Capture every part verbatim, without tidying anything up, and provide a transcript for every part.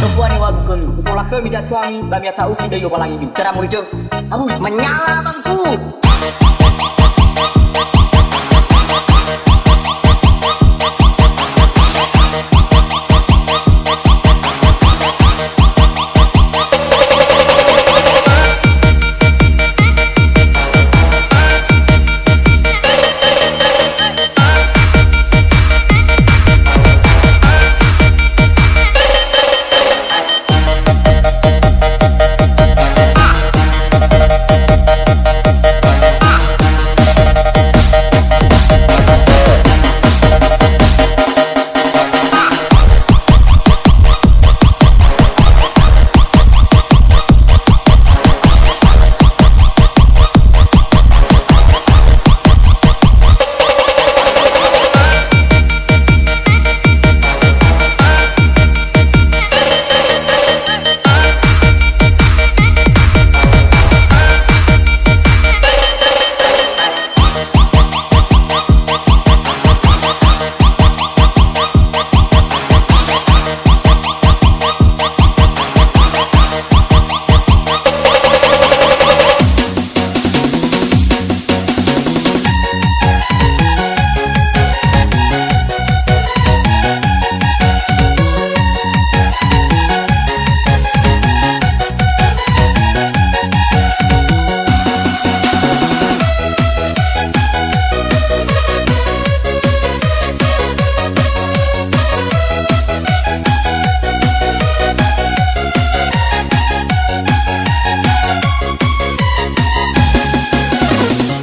Semua niŵa'ögu khömi, ufolakhömi zatuami, ba mi'ata'ufi döi Lowalangigu. Cara murigö. Abu, menyala bangku.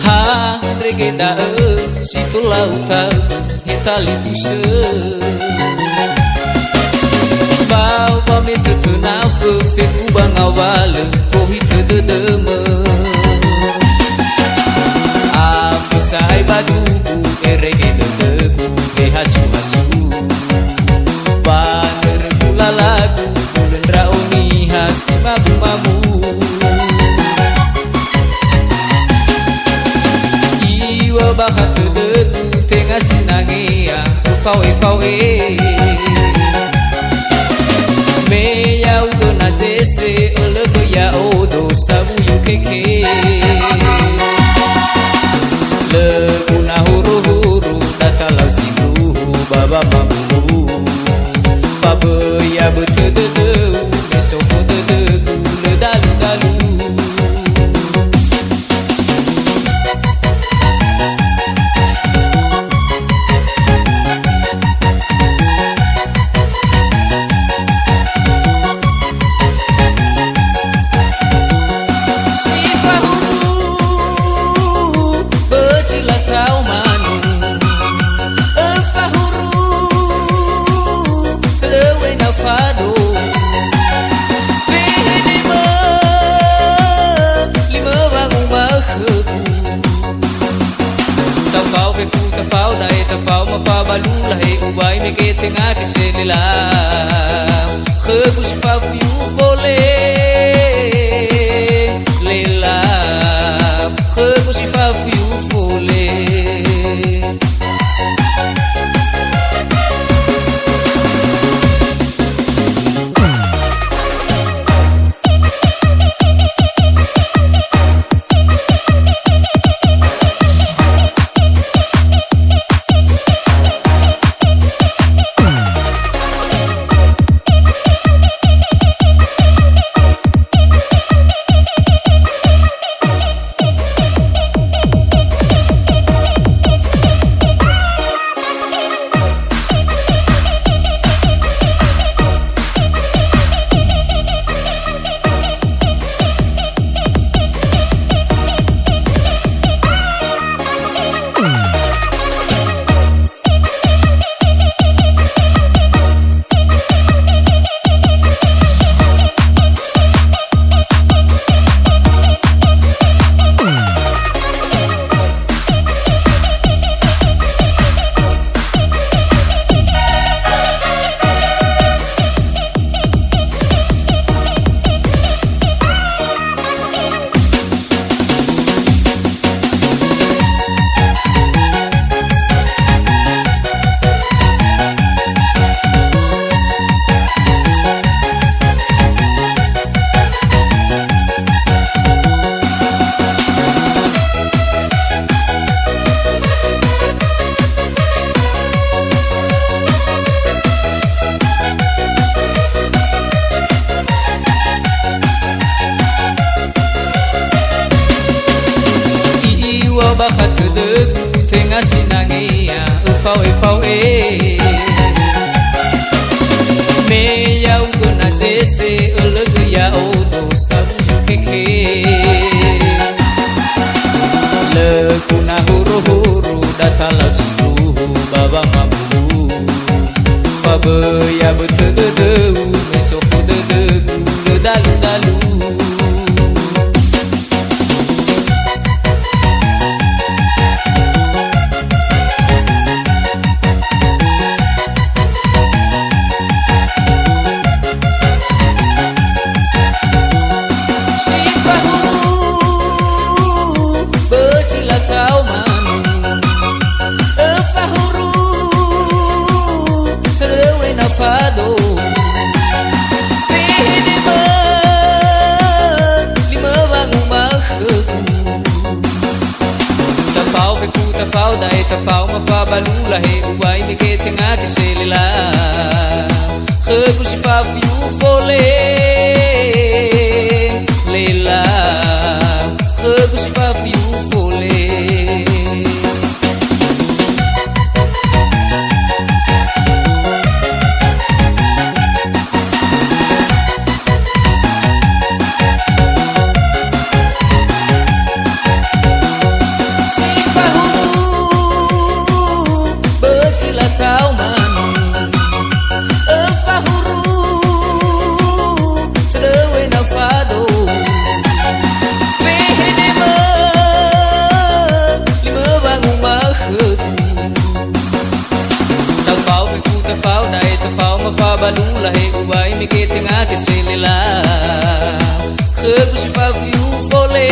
Hare ge da'ö si tola uta'u, he talifusö. Ba-, ba me tötönafö fefu ba ngawalö, gohitö dödömö. Ambö sa'ae ba dugu, erege dödögu, he hasu-hasu. Ba nörögu lalagu, hulö ndra'o niha si mabu-mabu. Iŵa'ö bakha tödögu, tenga sinangea, ufao'e-fao'e. Me ya'ugö na zese, ölögö ya'odo sawuyu keke. Lö guna huru-huru, datalau sindruhu, ba wamabuhu. Fa böi abötö dödöu, me sofo dödögu, lö dalu-dalu. Si fahutu, bözi latao manu. Öfa huru, tödöu ena'ö fado. Fehedema, limö wanguma'ö khögu. Tafao fefu, tafao da'e, tafao mafa ba lula he ubai mege tenga kese lela. Khögu si fafuyu fole, lela. Khögu si fafuyu fole. E ya'ugö na zese, ölögö ya'odo sawuyu keke. Lö guna horo-horo, datalau zindruhu ba wamabulu. Faböi abötö dödöu, me sofo dödögu, lö dalu-dalu. Si fahuru, bözi latao manu. Öfahuru, töröu ena'ö fado. Fehede mö, limö wangumakhögu. Tafao fefu, tafao da'e, tafao ma fabalu lahe, uwai mege tenga geselela. Khögu si fafiu fole, lela. Khögu si fafiu fole. Si fahuru, bözi latao manu. Öfahuru, töröu ena'ö fado. Fehede mö, limö wangumakhögu. Tafao fefu, tafao da'e, tafao ma fabalu lahe, uwai mege tenga geselela. Khögu si fafiu fole,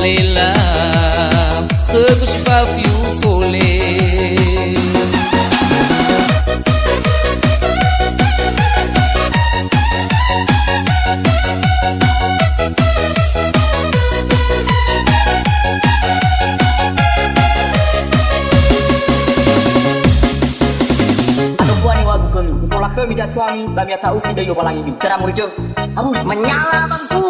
lela. Khögu si fafiu fole. Ado bua niŵa'ögu khömi, ufolakhömi da'e suami, ba mi'ata'ufi döi Lowalangi. Cara murigö. Aduh, menyala bangku.